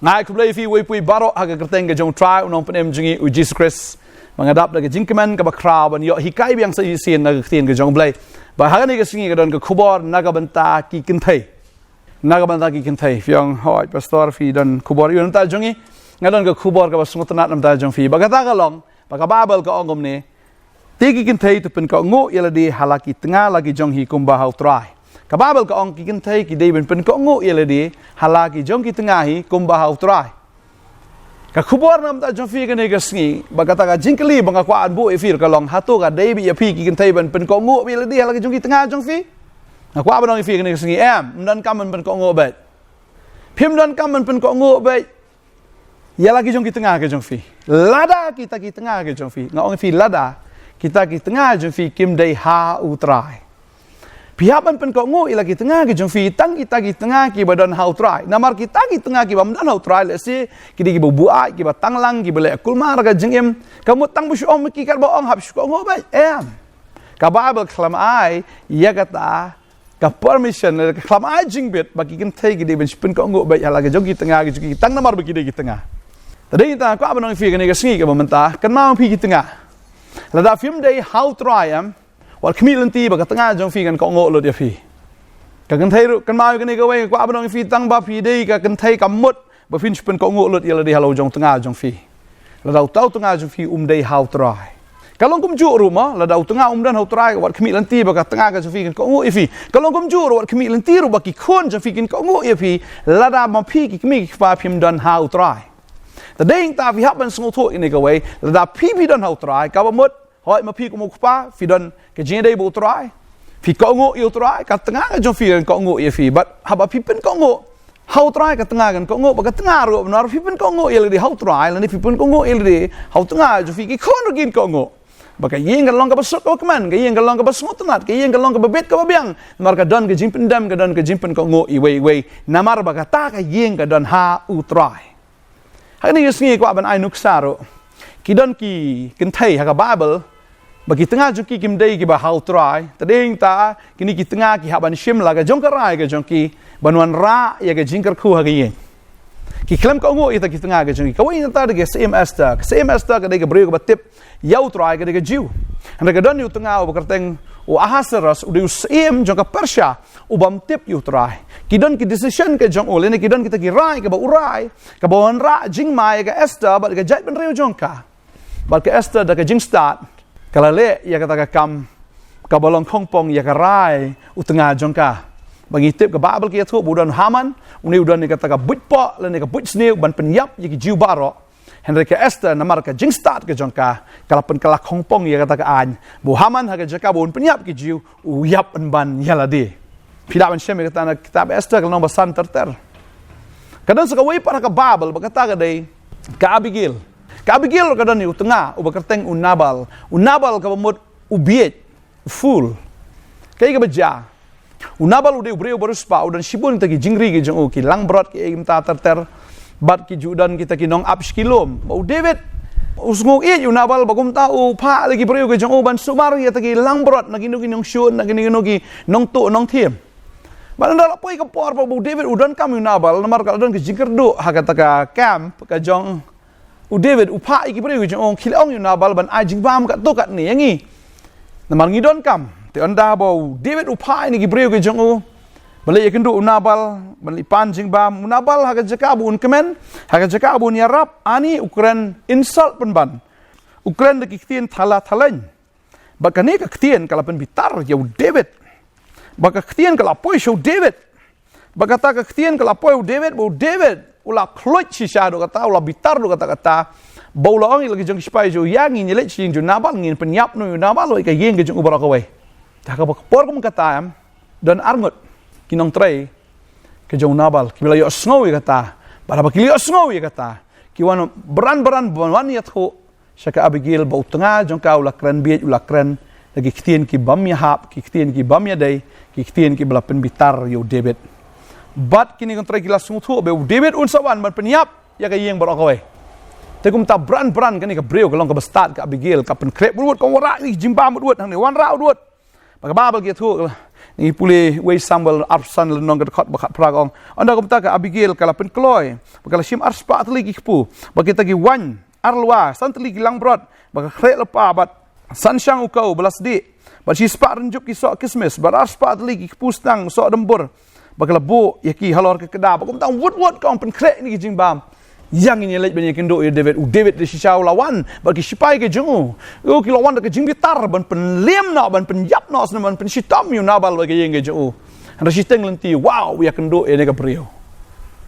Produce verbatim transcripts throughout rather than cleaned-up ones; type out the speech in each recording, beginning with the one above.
Nga ai khublei ïa phi wei phi baroh ha ka kyrteng ka jong U Trai, U Nongpynim jong ngi U Jisu Khrist. Ba nga dap da ka jingkmen kaba khraw ban ïoh hikai biang sa shisien na ka ktien ka jong U Blei. Ba ha kane ka sngi ka don ka khubor na ka bynta ki kynthei. Na ka bynta ki kynthei. Phi ong, "Hooid, Pastor, phi don khubor ïa u na ka bynta jong ngi." Nga don ka khubor kaba sngewtynnat na ka bynta jong phi. Ba kata ka long, ba ka Baibl ka ong kumne: "Te ki kynthei to pynkohnguh ïa lade ha la ki tnga la ki jong hi kumba ha U Trai." Ka Baibl ka ong ki kynthei ki dei ban pynkohnguh ïa lade ha la ki jong ki tnga hi kumba ha U Trai. Ka khubor na ka bynta jong phi kane ka sngi, ba kata ka jingkylli ba nga kwah ban buh ïa phi ka long, hato ka dei beit ïa phi ki kynthei ban pynkohnguh ïa lade ha la ki jong ki tnga jong phi? Nga kwah ban ong ïa phi kane ka sngi, em, ym donkam ban pynkohnguh beit. Phim donkam ban pynkohnguh beit ïa la ki jong ki tnga ki jong phi. Lada kita ki tnga ki jong phi, nga ong ïa phi, lada kita ki tnga jong phi kim dei ha U Trai, phi hap ban pynkohnguh ïa la ki tnga ki jong phi, tang kita ki tnga kiba don ha U Trai. Namar kita ki tnga kibym don ha U Trai, lehse ki dei kiba buaid, kiba tanglang, kiba leh kulmar ka jingim. Ka mut tang ba shu ong ma ki katba ong, hap shu kohnguh beit, em. Ka Baibl kam ai ïa kata ka permission, ka kam ai jingbit ba ki kynthei ki dei ban shu pynkohnguh beit ha la ki jong ki tnga ki jong ki, tang namar ba ki dei ki tnga. Te dei nangta kwah ban ong ïa phi kane ka sngi kaba mynta, kynmaw phi ki tnga. Lada phim dei ha U Trai, em, wat khmih lynti ba ka tnga jong phi kan kohnguh lut ïa phi. Ka kynthei ruh, kynmaw ïa kane kawei, kwah ban ong ïa phi, tang ba phi dei ka kynthei kam mut ba phin shu pynkohnguh lut ïa lade ha la u jong tnga jong phi, lada uta u tnga jong phi um dei ha U Trai. Ka long kumjuh ruh mo, lada u tnga um don ha U Trai, wat khmih lynti ba ka tnga ka jong phi kan kohnguh ïa phi. Ka long kumjuh ruh, wat khmih lynti ruh ba ki khun jong phi kin kohnguh ïa phi, lada ma phi ki kmie ki kpa phim don ha U Trai. Te dei nangta phi hap ban sngewthuh ïa kane kawei, lada phi phi don ha U Trai, kaba mut, hooid, ma phi kum u kpa phi don ka jingïadei bad U Trai, phi kohnguh ïa U Trai, ka tnga ka jong phi kan kohnguh ïa phi. Bad haba phi pynkohnguh ha U Trai, ka tnga kan kohnguh, ba ka tnga ruh, namar phi pynkohnguh ïa lade ha U Trai, lane phi pynkohnguh ïa lade ha u tnga jong phi, ki khun ruh kin kohnguh. Ba ka ïing kan long kaba suk kaba kmen, ka ïing kan long kaba sngewtynnat, ka ïing kan long kaba bit kaba biang, namar ka don ka jingpyndem, ka don ka jingpynkohnguh iwei iwei, namar ba kata ka ïing ka don ha U Trai. Ha kane ka sngi kwah ban ai nuksa ruh. Ki don ki kynthei ha ka Baibl ba ki tnga jong ki kim dei kiba ha U Trai. Te dei nangta kine ki tnga ki hap ban shim la ka jong ka rai ka jong ki ban wanrah ïa ka jingkyrkhu ha ka ïing. Ki khlem kohnguh ïa kita ki tnga ka jong ki. Kawei nangta dei ka Syiem Esther. Ka Syiem Esther ka dei ka briew kaba tip ïa U Trai, ka dei ka Jiw. Hynrei ka don ïa u tnga uba kyrteng u Ahasuerus, u dei u syiem jong ka Persia, u bym tip ïa U Trai. Ki don ki decision ka jong u, lane ki don kita ki rai kaba u rai, kaba wanrah jingma ïa ka Esther bad ka jaitbynriew jong ka. Bad ka Esther da ka jingstad ka la leh ïa kata ka kam kaba long khongpong ïa ka rai u tnga jong ka. Ba ngi tip, ka Baibl ka ïathuh ba u don Haman, une u don ïa kata ka buit poh lane ka buit sniew ban pynïap ïa ki Jiw baroh. Hynrei ka Esther, namar ka jingstad ka jong ka, ka la pynkylla khongpong ïa kata ka aiñ. Ba u Haman ha ka jaka ba un pynïap ki Jiw, u ïap pynban ïa lade. Phi lah ban shem ïa kata na kitab Esther, ka lynnong ba san ter ter. Ka don sa kawei pat ha ka Baibl ba kata ka dei ka Abigail. Ka Abigail ruh ka don ïa u tnga uba kyrteng u Nabal. U Nabal kaba mut u bieit, fool. Kaei kaba jia? U Nabal u dei u briew ba riewspah, u don shibun kita ki jingri ki jong u, ki langbrot, kiei ki bynta ter ter. Bad ki ju don kita ki nongap sha ki lum. Ba u David u sngew ïeit ïa u Nabal, ba kumta u phah la ki briew ki jong u ban sumar ïa kita ki langbrot na kino kino ki nongshun, na kino kino ki nongtuh nongthiem. Bad ynda la poi ka por ba u David u donkam ïa u Nabal, namar ka la don ka jingkyrduh ha kata ka camp ka jong u David, u phah ïa ki briew ki jong u, khie leh ong ïa u Nabal ban ai jingbam katto katne ïa ngi, namar ngi donkam. Te ynda ba u David u phah ïa ki briew ki jong u ban leit ïakynduh u Nabal, ban leit pan jingbam, u Nabal ha ka jaka ba un kmen, ha ka jaka ba un ïarap, ani u kren insult pynban. U kren da ki ktien thala thalaiñ. Ba kane ka ktien ka la pynbitar ïa u David. Ba ka ktien ka la poi sha u David. Ba kata ka ktien ka la poi u David, ba u David u la khluit shisha haduh katta, u la bitar haduh katta katta. Ba u la ong ïa la ki jong ki sipai jong u, ïa ngin ïaleit sha ïing jong u Nabal, ngin pynïap noh ïa u Nabal bad ka ïing ka jong u baroh kawei. Te ha kaba ka por kum kata, em, don arngut ki nongtrei ka jong u Nabal kiba la ïohsngew ïa kata. Bad haba ki la ïohsngew ïa kata, ki wan bran bran, ban wan ïathuh sha ka Abigail ba u tnga jong ka u la kren bieit, u la kren da ki ktien ki bym ïahap, ki ktien ki bym ïadei, ki ktien kiba la pynbitar ïa u David. Bad kine ki nongtrei ki la sngewthuh ba u David un sa wan ban pynïap ïa ka ïing baroh kawei. Te kumta bran bran kane ka briew ka long kaba stad, ka Abigail, ka pynkhreh bud bud, ka wanrah ïa ki jingbam bud bud, hangne wanrah bud bud. Ba ka Baibl ka ïathuh, Ngi pule wei Samuel arphew san lynnong ka dkhot ba khatphra ka ong. Ynda kumta ka Abigail ka la pynkloi, ba ka la shim arspah tylli ki kpu, ba kita ki waiñ arlwa, san tylli ki langbrot, ba ka khreh lypa bad san shang u kaw ba la sdieh, bad shispah rynjup ki soh kismis, bad arspah tylli ki kpu stang soh dymbur, ba ka la buh ïa ki halor ka kda. Ba kumta wut wut ka ong pynkhreh ïa kine ki jingbam. Ïa ngin ïa leit ban ïakynduh ïa u David. U David da shisha u la wan bad ki shipai ki jong u. U ki la wan da ka jingbitar ban pynlem noh, ban pynïap noh, sngewbha ban pynshitom ïa u Nabal bad ka ïing ka jong u. Hynrei shiteng lynti, wow, ïakynduh ïa kane ka briew.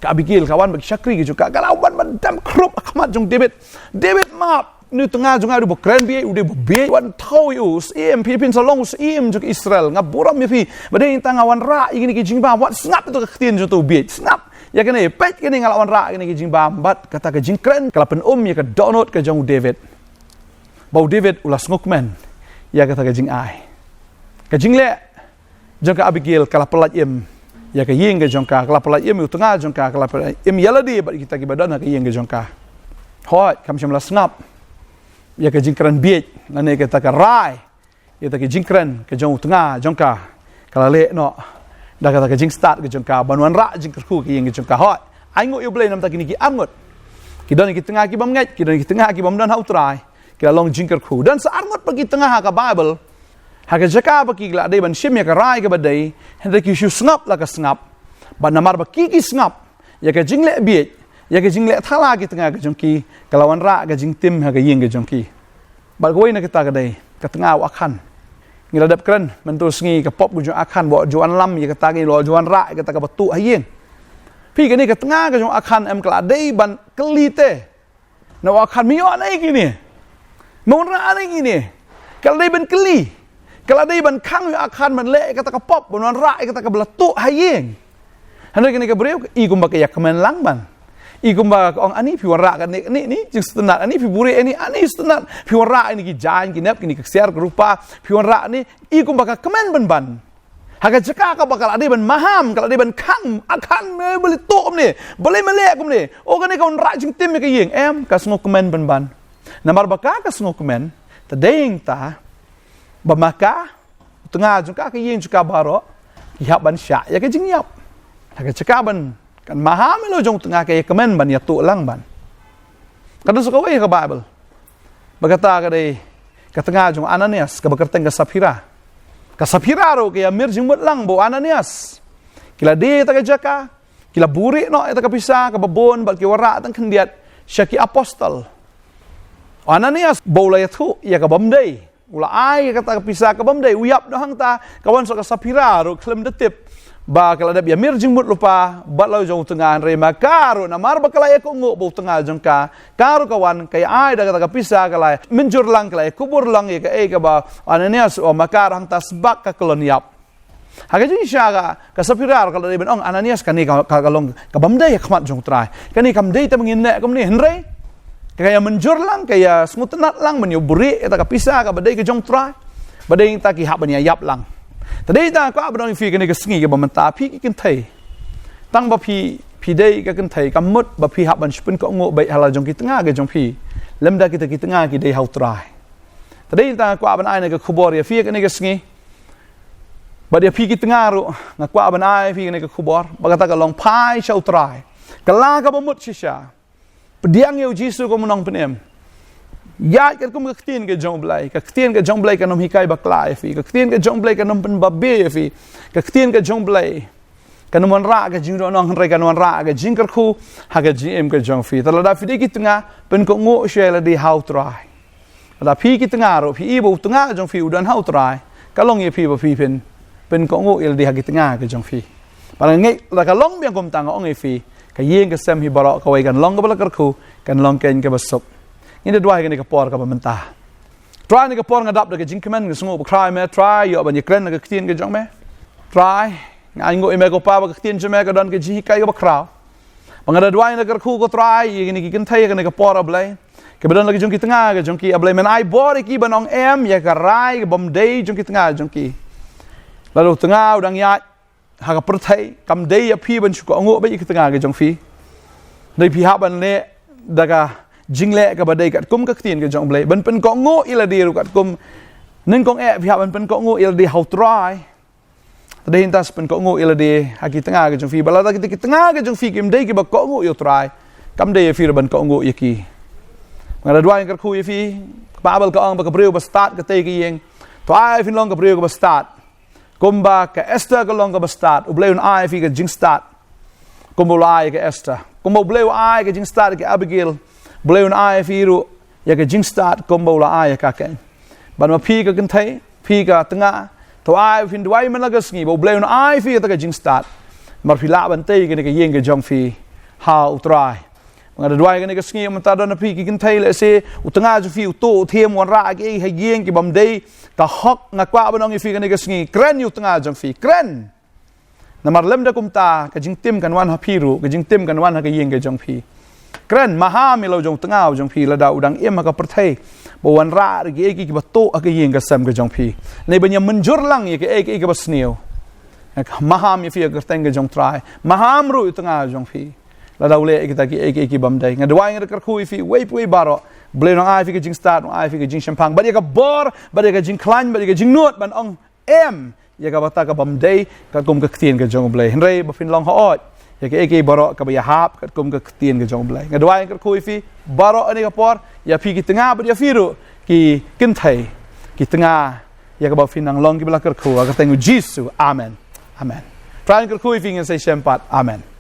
Ka Abigail ka wan bad ki shakri ki jong ka, ka la wan ban dem khrup ha khmat jong u David. David, map, une u tnga jong nga u dei ba kren bieit, u dei ba bieit, wat thaw ïa u, u syiem, phi, phin sa long u syiem jong Israel. Nga burom ïa phi. Ba dei tang nga wanrah ïa kine ki jingbam, wat sngap ïa ka ktien jong uto u bieit. Sngap ïa kane, peit kane, nga la wanrah ïa kine ki jingbam. Bad kata ka jingkren ka la pyn-um ïa ka dohnud ka jong u David. Ba u David u la sngewkmen ïa kata ka jingai. Ka jingleh jong ka Abigail ka la pyllait im ïa ka ïing ka jong ka, ka la pyllait im ïa u tnga jong ka, ka la pyllait im ïa lade bad kita kiba don ha ka ïing ka jong ka. Hooid, kam shym la sngap ïa ka jingkren bieit lane kata ka rai ïa kata ka jingkren ka jong u tnga jong ka, ka la leh noh da kata ka jingstad ka jong ka ban wanrah jingkyrkhu ka ïing ka jong ka. Hooid, ai nguh ïa U Blei namar kine ki arngut ki don ki tnga ki bym ngeit, ki don ki tnga ki bym don ha U Trai, ki la long jingkyrkhu. Don sa arngut pat ki tnga ha ka Baibl, ha ka jaka ba ki la dei ban shim ïa ka rai kaba dei, hynrei ki shu sngap la ka sngap. Bad namar ba ki ki sngap ïa ka jingleh bieit, ïa ka jingleh thala ki tnga ka jong ki, ka la wanrah ka jingtim ha ka ïing ka jong ki. Bad kawei na kita ka dei ka tnga u Akhan. Ngi la dep kren mynta u sngi ka pop ka jong u Akhan, ba u ju wanlam ïa kata, ngi la ju wanrah ïa kata kaba tuh ha ïing. Phi, kane ka tnga ka jong u Akhan em ka la dei ban kylli te na u Akhan, me ïoh naei kine? Me wanrah naei kine? Ka la dei ban kylli. Ka la dei ban khang ïa u Akhan ban leh ïa kata ka pop, ban wanrah ïa kata kaba la tuh ha ïing. Hynrei kane ka briew i kumba ka ïakmen lang ban. I kumba ka ong, ani phi wanrah kane, kane, ni jingsngewtynnat, ani phi buhrieh, ani, ani sngewtynnat, phi wanrah ïa kine ki jaiñ ki nep, kine ki ksiar ki rupa, phi wanrah kane, i kumba ka kmen ban ban. Ha ka jaka kaba ka la dei ban maham, ka la dei ban khang, Akhan, me balei tuh kumne, balei me leh kumne, o kane ka wanrah jingtim ïa ka ïing, em, ka sngewkmen ban ban. Namar ba ka, ka sngewkmen, te dei ta ba ma ka, u tnga jong ka, ka ïing jong ka baroh ki hap ban shah ïa ka jingïap. Ha ka jaka ban kan maham ïa la jong u tnga, ka ïakmen ban ïatuh lang ban. Ka don sa kawei ha ka Baibl ba kata ka dei ka tnga jong u Ananias kaba kyrteng ka Saphira. Ka Saphira ruh ka ïamir jingmut lang bad u Ananias. Ki la die ïa kata ka jaka, ki la buhrieh noh ïa kata ka pisa kaba bun bad ki wanrah tang khyndiat sha ki apostol. U Ananias ba u la ïathuh ïa ka bym dei, u la ai ïa kata ka pisa ka bym dei, u ïap noh hangta, ka wan sa ka Saphira ruh khlem da tip ba ka la dep ïamir jingmut lypa bad la jong u tnga, hynrei ma ka ruh namar ba ka la ïakohnguh bad u tnga jong ka, ka ruh ka wan ka ïa ai da kata ka pisa, ka la mynjur lang, ka la ïakubur lang ïa kaei kaba u Ananias u ong, ma ka ruh hangta sbak ka kyllon ïap. Ha ka jingshisha ka, ka Saphira ka la dei ban ong, Ananias, kane ka, ka, ka long ka bym dei ha khmat jong u Trai. Kane kam dei te ba ngin leh kumne, hynrei ka ïa mynjur lang, ka ïa sngewtynnat lang ban ïa buhrieh ïa kata ka pisa kaba dei ka jong u Trai. Ba dei ta ki hap ban ïa ïap lang. Te dei ta kwah ban ong ïa phi kane ka sngi kaba mynta, phi ki kynthei, tang ba phi, phi dei ka kynthei, kam mut ba phi hap ban shu pynkohnguh beit ha la jong ki tnga ka jong phi, lymda kita ki tnga ki dei ha u Trai. Te dei ta kwah ban ai na ka khubor ïa phi kane ka sngi. Bad ïa phi ki tnga ruh nga kwah ban ai phi kane ka khubor ba kata ka long phai sha u Trai. Kylla kaba mut shisha. Pdiang ïa u Jisu kum u nongpynim. Ïaid katkum ka ktien ka jong u Blei. Ka ktien ka jong u Blei kan ym hikai bakla ïa phi. Ka ktien ka jong u Blei kan ym pynbabe ïa phi. Ka ktien ka jong u Blei kan ym wanrah ka jingdohnud, hynrei kan wanrah ka jingkyrkhu ha ka jingim ka jong phi. Te lada phi dei ki tnga, pynkohnguh sha ïa lade ha u Trai. Lada phi ki tnga ruh phi i ba u tnga jong phi u don ha u Trai, ka long ïa phi ba phi phin, pynkohnguh ïa lade ha ki tnga ka jong phi. Ba la ngeit lada ka long biang kumta, nga ong ïa phi, ka ïing ka sem hi baroh kawei kan long kaba la kyrkhu, kan long keiñ kaba suk. Ngin da duwai kane ka por kaba mynta. Trai, kane ka por nga dap da ka jingkmen, nga sngew ba khraw ïa me, Trai, ïoh ban ïakren na ka ktien ka jong me. Trai, nga ainguh ïa me ko Pa ba ka ktien jong me ka don ka jinghikai kaba khraw. Ba nga da duwai na ka kyrkhu ko Trai, ïa kine ki kynthei kane ka por, A Blei, kiba don la ki jong ki tnga ka jong ki, A Blei, men ai bor ïa ki ban ong em ïa ka rai ka bym dei jong ki tnga jong ki. Lada u tnga u dang ïaid ha ka pyrthei, kam dei ïa phi ban shu kohnguh beit ïa ki tnga ka jong phi. Dei phi hap ban leh da ka jingleh kaba dei katkum ka ktien ka jong U Blei, ban pynkohnguh ïa lade ruh katkum nyngkong eh phi hap ban pynkohnguh ïa lade ha U Trai. Te dei hynta sa pynkohnguh ïa lade ha ki tnga ka jong phi. Ba lada kita ki tnga ka jong phi kim dei kiba kohnguh ïa u Trai, kam dei ïa phi ruh ban kohnguh ïa ki. Nga da duwai kyrkhu ïa phi, ka Baibl ka ong ba ka briew ba stad ka tei ka ïing. To ai phin long ka briew kaba stad. Kumba ka Esther ka long kaba stad, U Blei un ai phi ka jingstad. Kumba u la ai ka Esther. Kumba U Blei u ai ka jingstad ka Abigail, U Blei un ai phi ruh ïa ka jingstad kumba u la ai ka keiñ. Ban ma phi ka kynthei, phi ka tnga, to ai phin duwai man la ka sngi ba U Blei un ai phi ïa ka jingstad. Mar phi lah ban tei kane ka ïing ka jong phi ha u Trai. Nga da duwai kane ka sngi mynta don na phi ki kynthei lehse u tnga jong phi u tuh u thiem wanrah ki ha ïing ki bym dei. Ka hok nga kwah ban ong ïa phi kane ka sngi, kren ïa u tnga jong phi, kren. Namar lem da kumta ka jingtim kan wan ha phi ruh, ka jingtim kan wan ha ka ïing ka jong phi. Kren, maham ïa la u jong u tnga u jong phi lada u dang im ha ka pyrthei ba wanrah ki ei ki ba tuh ha ka ïing ka sem ka jong phi. Neba ñiam mynjur lang ïa ka ei ki ba sniew. Maham ïa phi ha ka kyrteng ka jong u Trai. Maham ruh ïa u tnga jong phi lada u leh kita ki ei ki bym dei. Nga duwai nga da kyrkhu ïa phi wei pa wei baroh. Blei nang ai phi ka jingstad, nang ai phi ka jingshemphang, bad ïa ka bor, bad ïa ka jingkhlaiñ, bad ïa ka jingnud ban ong em ïa ka bata ka bym dei katkum ka ktien ka jong U Blei. Hynrei ba phin long hooid ïa ka ei ka ei baroh kaba ïahap katkum ka ktien ka jong U Blei. Nga duwai nga kyrkhu ïa phi baroh ha kane ka por, ïa phi ki tnga bad ïa phi ruh ki kynthei, ki tnga, ïa kaba phin nang long kiba la kyrkhu ha ka kyrteng U Jisu. Amen. Amen. Trai ngan kyrkhu ïa phi, ngin sa ïashem pat. Amen.